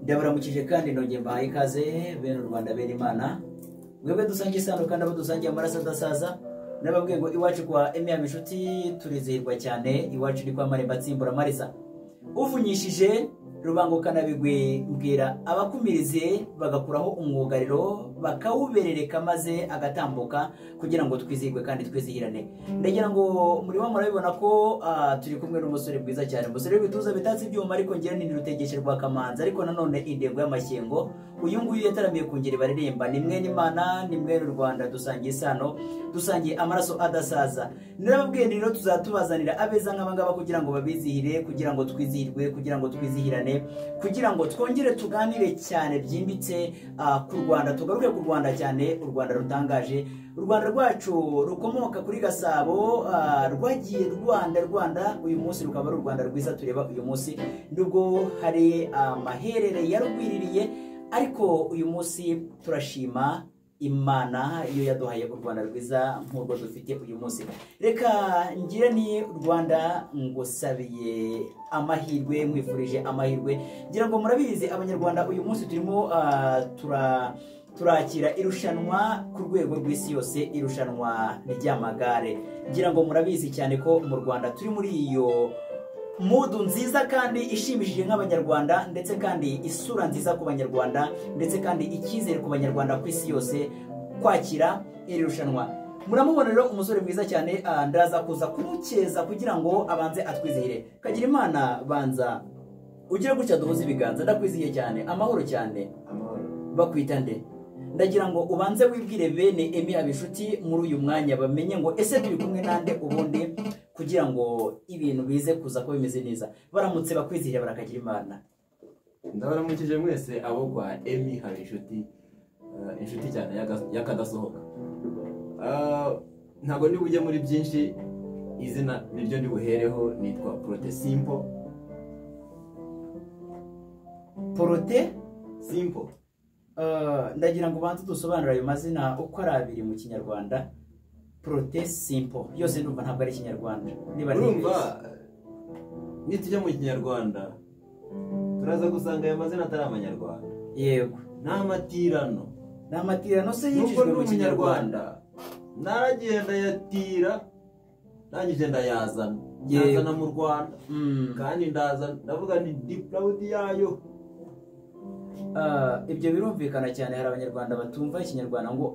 Ndabaramukije kandi nongeye mbahaye ikaze bene u Rwanda, bene Imana, mwebwe dusangiye isano kandi abo dusangiye amaraso adasaza. Nababwiye ngo iwacu kwa Emmy Habinshuti turizihirwa cyane, iwacu ni kwa Marembo atsimbura Marisa. Uvunyishije Rubango Kanabigwi mbwira abakumirize bagakuraho umwugariro bakawuberereka maze agatambuka kugira ngo twizihirwe kandi twizihirane. Ndagira ngo murimo murabibona ko turi kumwe n'umusore mwiza cyane, umusore w'ibituza bitatse ibyuma, ariko ngira ni Rutegeshe rwa Kamanzi, ariko nanone indego y'amashyengo. Uyu nguyu yataramiye ku ngeri baririmba, ni mwene Imana, ni mwene u Rwanda, dusangiye isano, dusangiye amaraso adasaza. Narababwiye rero tuzatubazanira abeza nk'abangaba kugira ngo babizihire, kugira ngo twizihirwe, kugira ngo twizihirane, kugira ngo twongere tuganire cyane byimbitse ku Rwanda, tugaruke ku Rwanda cyane, u Rwanda rutangaje, u Rwanda rwacu rukomoka kuri Gasabo, rwagiye Rwanda Rwanda, uyu munsi rukaba ari u Rwanda rwiza tureba uyu munsi, nubwo hari amaherere yarugwiririye, ariko uyu munsi turashima Imana iyo yaduhaye u Rwanda rwiza nk'urwo dufite uyu munsi. Reka ngire ni Rwanda ngusabiye amahirwe, nkwifurije amahirwe. Ngira ngo murabizi Abanyarwanda, uyu munsi turimo turakira irushanwa ku rwego rw'isi yose, irushanwa ry'amagare. Ngira ngo murabizi cyane ko mu Rwanda turi muri iyo mudu nziza kandi ishimishije nk'Abanyarwanda, ndetse kandi isura nziza ku Banyarwanda, ndetse kandi icyizere ku Banyarwanda ku isi yose kwakira iri rushanwa. Muramubona rero umusore mwiza cyane, ndaza kuza kumukeza kugira ngo abanze atwizihire. Kagira Imana, banza ugire gutya duhuze ibiganza, ndakwizihiye cyane, amahoro cyane. Bakwita nde? Ndagira ngo ubanze wibwire bene Emmy Habinshuti muri uyu mwanya, bamenye ngo ese turi kumwe nande ubundi, kugira ngo ibintu bize kuza ko bimeze neza. Baramutse bakwizihira, barakagira Imana. Ndabaramukije mwese abo kwa Emmy Habinshuti, inshuti cyane y'akadasohoka. Ntabwo ndi bujye muri byinshi, izina niryo ndi buhereho, nitwa Prote Simple. Prote Simple. Ndagira ngo ubanze dusobanure ayo mazina uko ari abiri mu Kinyarwanda. Prote Simple yose ndumva ntabwo ari Ikinyarwanda. Niba urumva nitujya mu Kinyarwanda turaza gusanga aya mazina atari Amanyarwanda. Yego, ni amatirano. Ni amatirano se yinjijwe mu Kinyarwanda. Naragiye ndayatira, ndangije ndayazana, ndazana mu Rwanda. Kandi ndazana ndavuga ni ndi proud yayo. Ibyo birumvikana cyane, hari Abanyarwanda batumva Ikinyarwanda ngo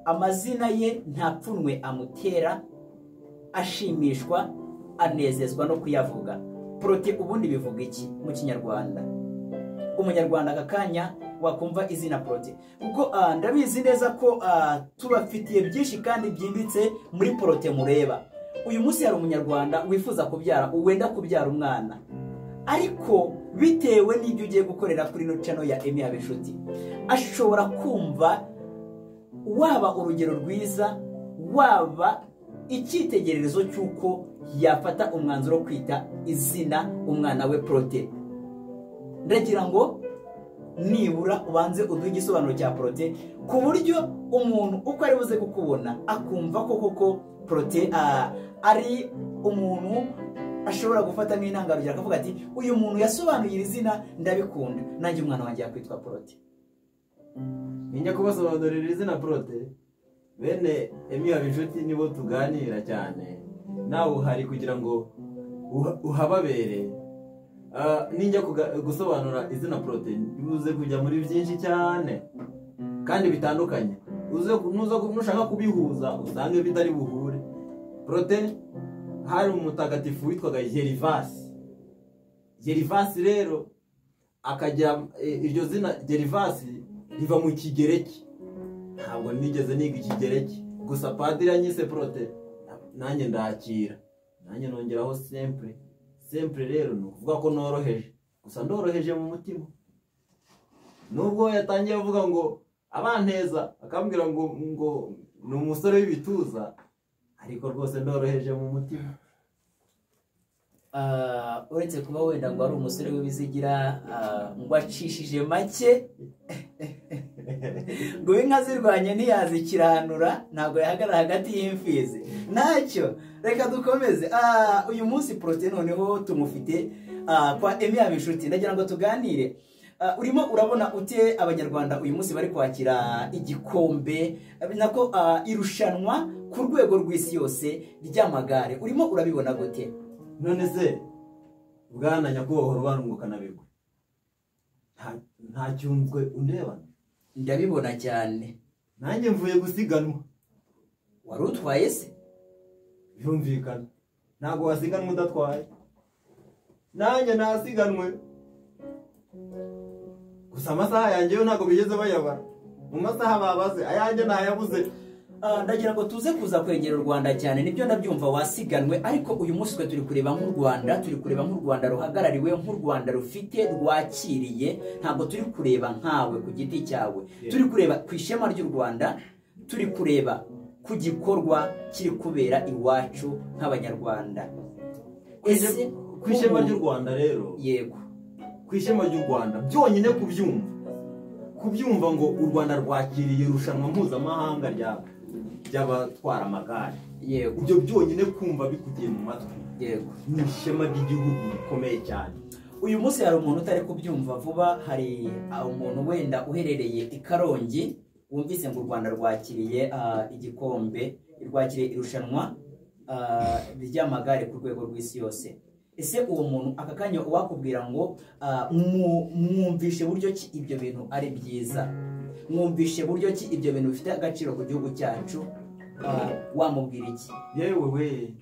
amazina ye nta pfunwe amutera, ashimishwa anezezwa no kuyavuga. Prote ubundi bivuga iki mu Kinyarwanda? Umunyarwanda aka kanya wakumva izina Prote, kuko ndabizi neza ko tubafitiye byinshi kandi byimbitse muri Prote mureba. Uyu munsi hari Umunyarwanda wifuza kubyara, wenda kubyara umwana, ariko bitewe n'ibyo ugiye gukorera kuri ino channel ya Emmy Habinshuti, ashobora kumva waba urugero rwiza, waba icyitegererezo cy'uko yafata umwanzuro wo kwita izina umwana we Prote. Ndagira ngo nibura ubanze uduhe igisobanuro cya Prote, ku buryo umuntu uko ari buze kukubona akumva ko koko Prote ari umuntu ashobora gufata nk'intangarugero, akavuga ati uyu muntu yasobanuye iri zina ndabikunda, nanjye umwana wanjye yakwitwa Prote. Ninjya kubasobanurira izina Prote, bene Emmy Habinshuti nibo tuganira cyane, nawe uhari kugira ngo uhababere. Ninjya gusobanura izina Prote uze kujya muri byinshi cyane kandi bitandukanye, uze nushaka kubihuza usange bitari buhure. Prote, hari umutagatifu witwaga Gerivasi. Gerivasi rero akagira iryo zina Gerivasi riva mu Kigereki. Ntabwo nigeze niga Ikigereki, gusa padiri yanyise Prote nanjye ndakira, nanjye nongeraho simple. Simple rero ni ukuvuga ko noroheje, gusa ndoroheje mu mutima. Nubwo yatangiye avuga ngo abanteza akambwira ngo ni umusore w'ibituza, ariko rwose ndoroheje mu mutima. Uretse kuba wenda ngo ari umusore w'ibizigira, ngo acishije make, ngo inka zirwanye ntiyazikiranura, ntabwo yahagarara hagati y'imfizi. Ntacyo, reka dukomeze. Uyu munsi Prote noneho tumufite kwa Emmy Habinshuti, ndagira ngo tuganire. Urimo urabona ute Abanyarwanda uyu munsi bari kwakira igikombe, nako irushanwa ku rwego rw'isi yose ry'amagare, urimo urabibona gute? None se bwana nyakubahwa Rubangukanabigwi, nta cyunzwe undebana? Ndabibona cyane. Nanjye mvuye gusiganwa. Wari utwaye se? Birumvikana, ntabwo wasiganwa udatwaye. Nanjye nasiganwe, gusa amasaha yanjye yo ntabwo bigeze bayabara. Mu masaha babaze ayanjye ntayabuze. Ndagira ngo tuze kuza kwegera u Rwanda cyane, nibyo ndabyumva wasiganwe, ariko uyu munsi twe turi kureba nk'u Rwanda, turi kureba nk'u Rwanda ruhagarariwe, nk'u Rwanda rufite rwakiriye, ntabwo turi kureba nkawe ku giti cyawe. Turi kureba ku ishema ry'u Rwanda, turi kureba ku gikorwa kiri kubera iwacu nk'Abanyarwanda. Ese ku ishema ry'u Rwanda rero, yego, ku ishema ry'u Rwanda byonyine kubyumva ngo u Rwanda rwakiriye irushanwa mpuzamahanga ry'abatwara amagare, yego, ibyo byonyine kumva bikugiye mu matwi, yego, ni ishema ry'igihugu rikomeye cyane. Uyu munsi hari umuntu utari kubyumva vuba, hari umuntu wenda uherereye i Karongi wumvise ngo u Rwanda rwakiriye igikombe, rwakiriye irushanwa ry'amagare ku rwego rw'isi yose. Ese uwo muntu aka kanya uwakubwira ngo mwumvishe buryo ki ibyo bintu ari byiza, mwumvishe buryo ki ibyo bintu bifite agaciro ku gihugu cyacu, wamubwira iki? Yewe we,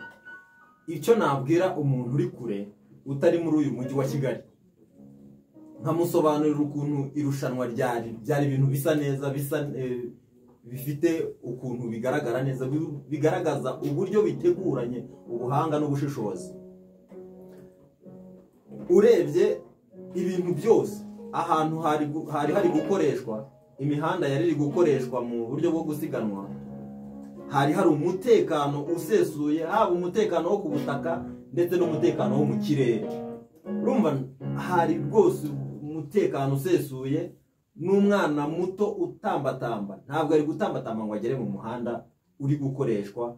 icyo nabwira umuntu uri kure utari muri uyu mujyi wa Kigali, nkamusobanurira ukuntu irushanwa ryari ibintu bisa neza, bisa bifite ukuntu bigaragara neza, bigaragaza uburyo biteguranye ubuhanga n'ubushishozi. Urebye ibintu byose ahantu hari gukoreshwa, imihanda yari iri gukoreshwa mu buryo bwo gusiganwa, hari umutekano usesuye, haba umutekano wo ku butaka ndetse n'umutekano wo mu kirere. Urumva hari rwose umutekano usesuye, n'umwana muto utambatamba ntabwo ari gutambatamba ngo agere mu muhanda uri gukoreshwa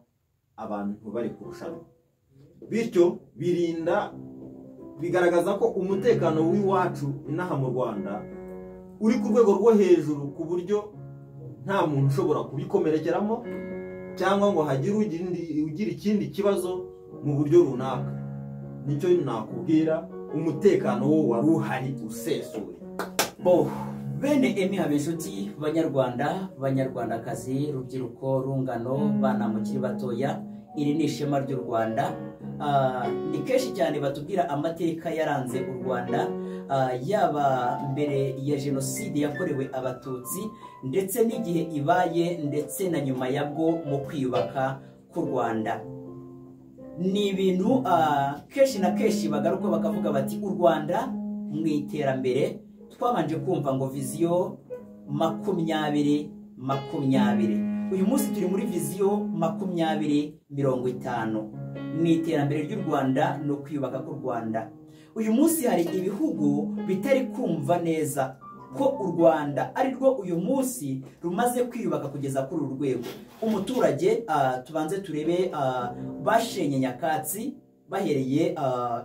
abantu bari kurushanwa. Bityo birinda, bigaragaza ko umutekano w'iwacu inaha mu Rwanda uri ku rwego rwo hejuru, ku buryo nta muntu ushobora kubikomerekeramo cyangwa ngo hagire ugira ikindi kibazo mu buryo runaka. Nicyo nakubwira, umutekano wo wari uhari usesuye. Bo bene Emmy Habinshuti, Banyarwanda, Banyarwandakazi, rubyiruko, rungano, bana mukiri batoya, iri ni ishema ry'u Rwanda. Ni kenshi cyane batubwira amateka yaranze u Rwanda, yaba mbere ya jenoside yakorewe Abatutsi, ndetse n'igihe ibaye, ndetse na nyuma yabwo mu kwiyubaka k'u Rwanda. Ni ibintu kenshi na kenshi bagaruka bakavuga bati u Rwanda mu iterambere twabanje kumva ngo viziyo 20 20, uyu munsi turi muri viziyo 20 50. Ni iterambere ry'u Rwanda no kwiyubaka k'u Rwanda. Uyu munsi hari ibihugu bitari kumva neza ko u Rwanda ari rwo uyu munsi rumaze kwiyubaka kugeza kuri uru rwego. Umuturage tubanze turebe bashenye nyakatsi bahereye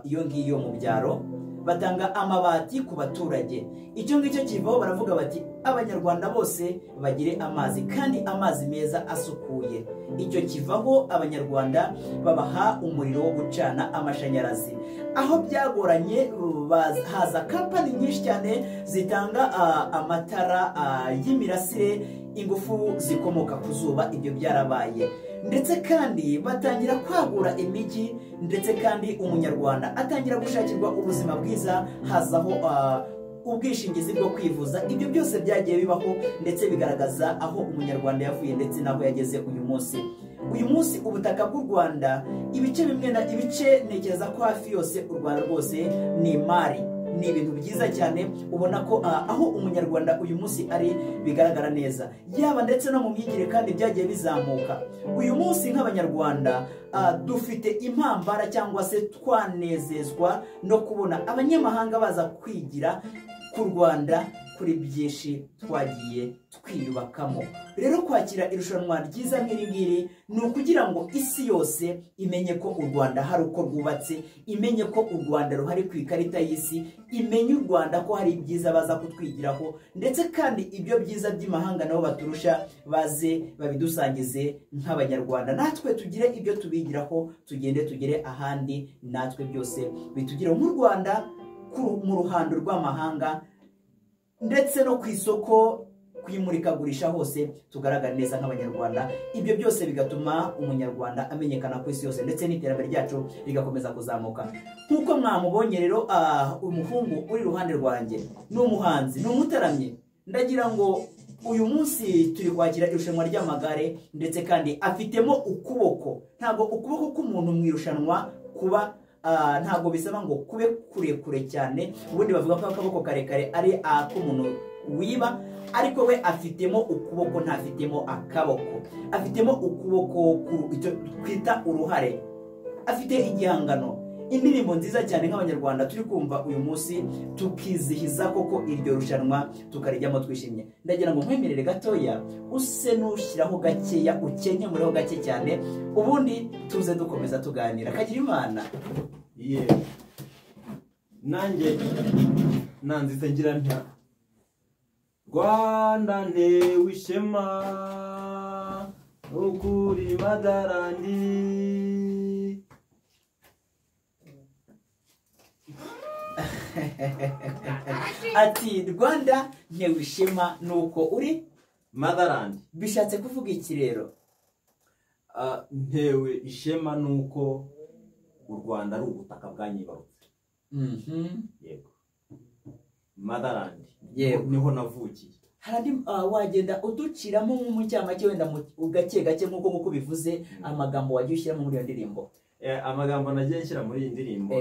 iyo ngiyo mu byaro, batanga amabati ku baturage. Icyo ngicyo kivaho baravuga bati Abanyarwanda bose bagire amazi, kandi amazi meza asukuye. Icyo kivaho Abanyarwanda babaha umuriro wo gucana amashanyarazi. Aho byagoranye haza kampani nyinshi cyane zitanga amatara y'imirasire, ingufu zikomoka ku zuba, ibyo byarabaye. Ndetse kandi batangira kwagura imijyi, ndetse kandi Umunyarwanda atangira gushakirwa ubuzima bwiza, hazaho ubwishingizi bwo kwivuza. Ibyo byose byagiye bibaho, ndetse bigaragaza aho Umunyarwanda yavuye ndetse n'aho yageze uyu munsi. Uyu munsi ubutaka bw'u Rwanda, ibice bimwe na ibice ntekereza ko hafi yose u Rwanda rwose ni imari, ni ibintu byiza cyane. Ubona ko aho Umunyarwanda uyu munsi ari bigaragara neza, yaba ndetse no mu myigire kandi byagiye bizamuka. Uyu munsi nk'Abanyarwanda dufite impambara cyangwa se twanezezwa no kubona abanyamahanga baza kwigira ku Rwanda kuri byinshi twagiye twiyubakamo. Rero kwakira irushanwa ryiza nk'iri ngiri ni ukugira ngo isi yose imenye ko u Rwanda hari uko rwubatse, imenye ko u Rwanda ruhari ku ikarita y'isi, imenye u Rwanda ko hari ibyiza baza kutwigiraho, ndetse kandi ibyo byiza by'imahanga nabo baturusha baze babidusangize nk'Abanyarwanda, natwe tugire ibyo tubigiraho, tugende tugere ahandi natwe byose bitugire mu Rwanda mu ruhando rw'amahanga, ndetse no ku isoko kwimurikagurisha hose tugaragara neza nk'Abanyarwanda. Ibyo byose bigatuma Umunyarwanda amenyekana ku isi yose, ndetse n'iterambere ryacu rigakomeza kuzamuka. Nk'uko mwamubonye rero, umuhungu uri iruhande rwanjye ni umuhanzi, ni umutaramyi. Ndagira ngo uyu munsi turi kwakira irushanwa ry'amagare, ndetse kandi afitemo ukuboko. Ntabwo ukuboko k'umuntu mu irushanwa kuba ntabwo bisaba ngo kube kurekure cyane. Ubundi bavuga ko akaboko karekare ari ak'umuntu wiba, ariko we afitemo ukuboko, ntafitemo akaboko. Afitemo ukuboko twita uruhare. Afite igihangano, indirimbo nziza cyane nk'Abanyarwanda turi kumva uyu munsi, tukizihiza koko iryo rushanwa tukarijyamo twishimye. Ndagira ngo nkwemerere gatoya use n'ushyiraho gakeya, ukenye muriho gake cyane, ubundi tuze dukomeza tuganira. Kagira Imana. Nanjye nanzitse ngira ntya: Rwanda ntewe ishema ukuri madarandi. Ati Rwanda ntewe ishema nuko uri madarandi. Bishatse kuvuga iki rero? Ntewe ishema nuko u Rwanda ari ubutaka bwanyibarutse. Yego, madarandi niho navukiye. Harandi wagenda uduciramo mu cyamake wenda gake gake nk'uko bivuze amagambo wagiye ushyiramo muri iyo ndirimbo. Amagambo nagiye nshyira muri iyi ndirimbo,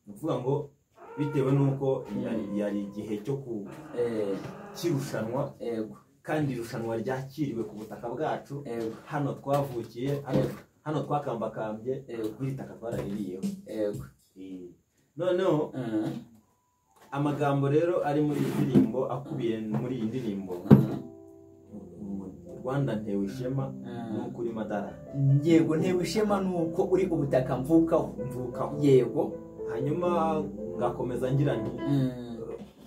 nukuvuga ngo bitewe nuko yari igihe cyo kirushanwa, kandi irushanwa ryakiriwe ku butaka bwacu, hano twavukiye, hano twakambakambye, kuri itaka twaraririyeho. Noneho amagambo rero ari muri iyi ndirimbo, akubiye muri iyi ndirimbo, Rwanda ntewe ishema nuko uri madarandi. Yego, ntewe ishema nuko uri ubutaka mvukaho. Yego. Hanyuma ngakomeza ngira nti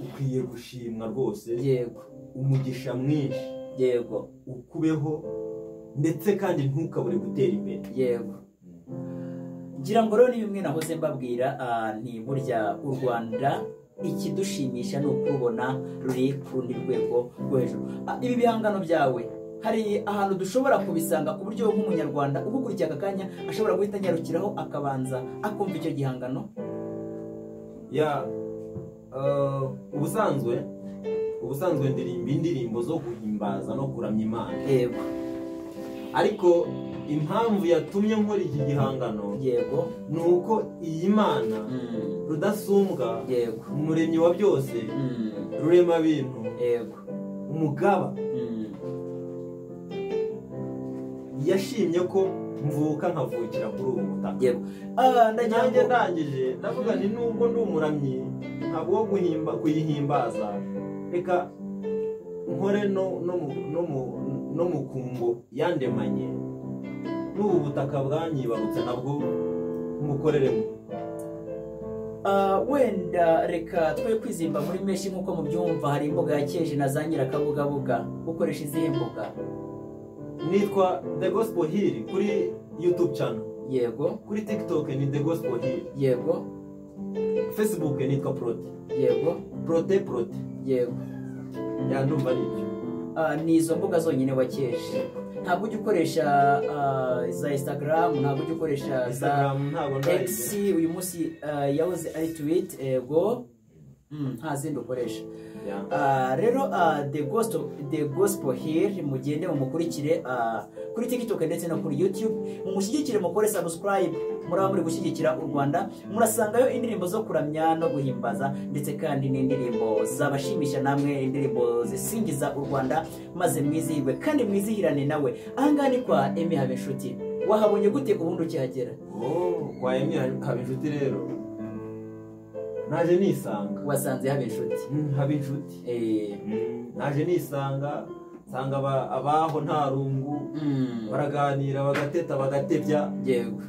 ukwiye gushimwa rwose. Yego. Umugisha mwinshi. Yego. Ukubeho, ndetse kandi ntukabure gutera imbere. Yego. Ngira ngo rero ni bimwe nahoze mbabwira, ni burya u Rwanda ikidushimisha ni ukurubona ruri ku rundi rwego rwo hejuru. Ibi bihangano byawe hari ahantu dushobora kubisanga ku buryo nk'Umunyarwanda ugukurikiye aka kanya ashobora guhita anyarukiraho akabanza akumva icyo gihangano? Ya, ubusanzwe ndirimba indirimbo zo guhimbaza no kuramya Imana. Yego. Ariko impamvu yatumye nkora iki gihangano, yego, nuko iyi Mana rudasumbwa, yego, umuremyi wa byose, rurema bintu, yego, umugaba, yashimye ko mvuka nkavukira kuri ubu butaka. Yego. Nanjye ndangije ndavuga nti nubwo ndi umuramyi ntabwo wo kuyihimbaza, reka nkore no mukungo yandemanye n'ubu butaka bwanyibarutse nabwo mukoreremo. Wenda reka twe kwizimba muri menshi nk'uko mubyumva, hari imboga ya Cyeje na za Nyirakabugabuga. Ukoresha izihe mboga? Nitwa The Gospel Hill kuri YouTube channel. Yego. Kuri TikTok ni The Gospel Hill. Yego. Facebook nitwa Prote. Yego. Prote Prote. Yego. Ya ndumva ari ibyo. Ni izo mbuga zonyine wakeje. Ntabwo ujya ukoresha za Instagram, ntabwo ujya ukoresha za X, uyu munsi yahoze ari tweet. Yego. Nta zindi ukoresha. Rero The Gospel Hill mugende mumukurikire kuri TikTok ndetse no kuri YouTube, mumushyigikire, mukore subscribe, muraba muri gushyigikira u Rwanda. Murasangayo indirimbo zo kuramya no guhimbaza, ndetse kandi n'indirimbo zabashimisha namwe, indirimbo zisingiza u Rwanda, maze mwizihirwe kandi mwizihirane nawe. Ahangaha ni kwa Emmy Habinshuti. Wahabonye gute ubundi ukihagera? Kwa Emmy Habinshuti rero Naje nisanga. Wasanze haba inshuti? Haba inshuti. Naje nisanga nsanga abaho nta rungu, baraganira bagateta bagatebya. Yego.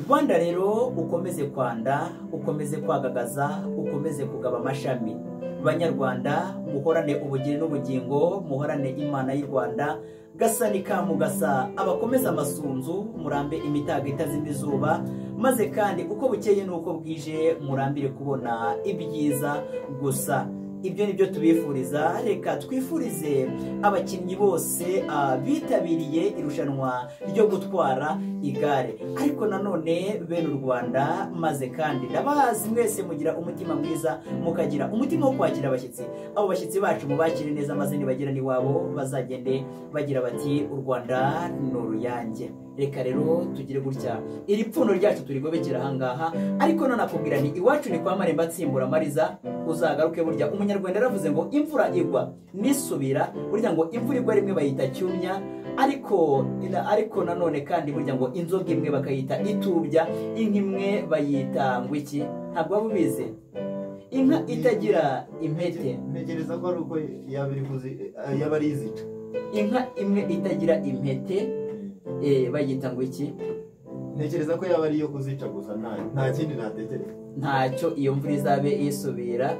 Rwanda rero ukomeze kwanda, ukomeze kwagagaza, ukomeze kugaba amashami. Banyarwanda muhorane ubugeni n'ubugingo, muhorane Imana y'u Rwanda. Gasa ni kamugasa abakomeza amasunzu, murambe imitago itazima izuba, maze kandi uko bukeye n'uko bwije murambire kubona ibyiza gusa. Ibyo nibyo tubifuriza. Reka twifurize abakinnyi bose bitabiriye irushanwa ryo gutwara igare, ariko nanone bene u Rwanda, maze kandi ndabazi mwese mugira umutima mwiza, mukagira umutima wo kwakira abashyitsi. Abo bashyitsi bacu mubakire neza, maze nibagira n'iwabo bazagende bagira bati u Rwanda ni uruyange. Reka rero tugire gutya iri pfundo ryacu turigobekera ahangaha, ariko nanakubwira ni iwacu ni kwa Maremba Nsimbura Mariza, uzagaruke. Burya umunyarwanda yaravuze ngo imvura igwa nisubira, burya ngo imvura igwa rimwe bayita cyumya, ariko nanone kandi burya ngo inzoga imwe bakayita itubya, inka imwe bayita ngo iki? Ntabwo waba ubizi. Inka itagira impete, ntekereza ko ari uko yaba ari izica. Inka imwe itagira impete bayita ngo iki? Ntekereza ko yaba ari iyo kuzica gusa, nta kindi natekereza. Ntacyo iyo mvura izabe isubira.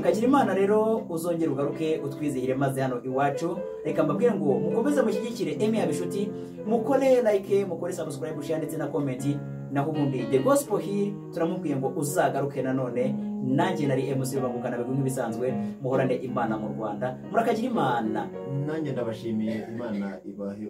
Kagira Imana rero uzongera ugaruke utwizihire maze hano iwacu. Reka mbabwire ngo mukomeze mushyigikire Emmy Habinshuti, mukore like, mukore subscribe, share ndetse na comment. Naho ubundi The Gospel Hill turamubwiye ngo uzagaruke nanone. Nanjye nari MC Rubangukana bigwi nk'ibisanzwe, muhorane Imana mu Rwanda. Murakagira Imana. Nanjye ndabashimiye, Imana ibahe.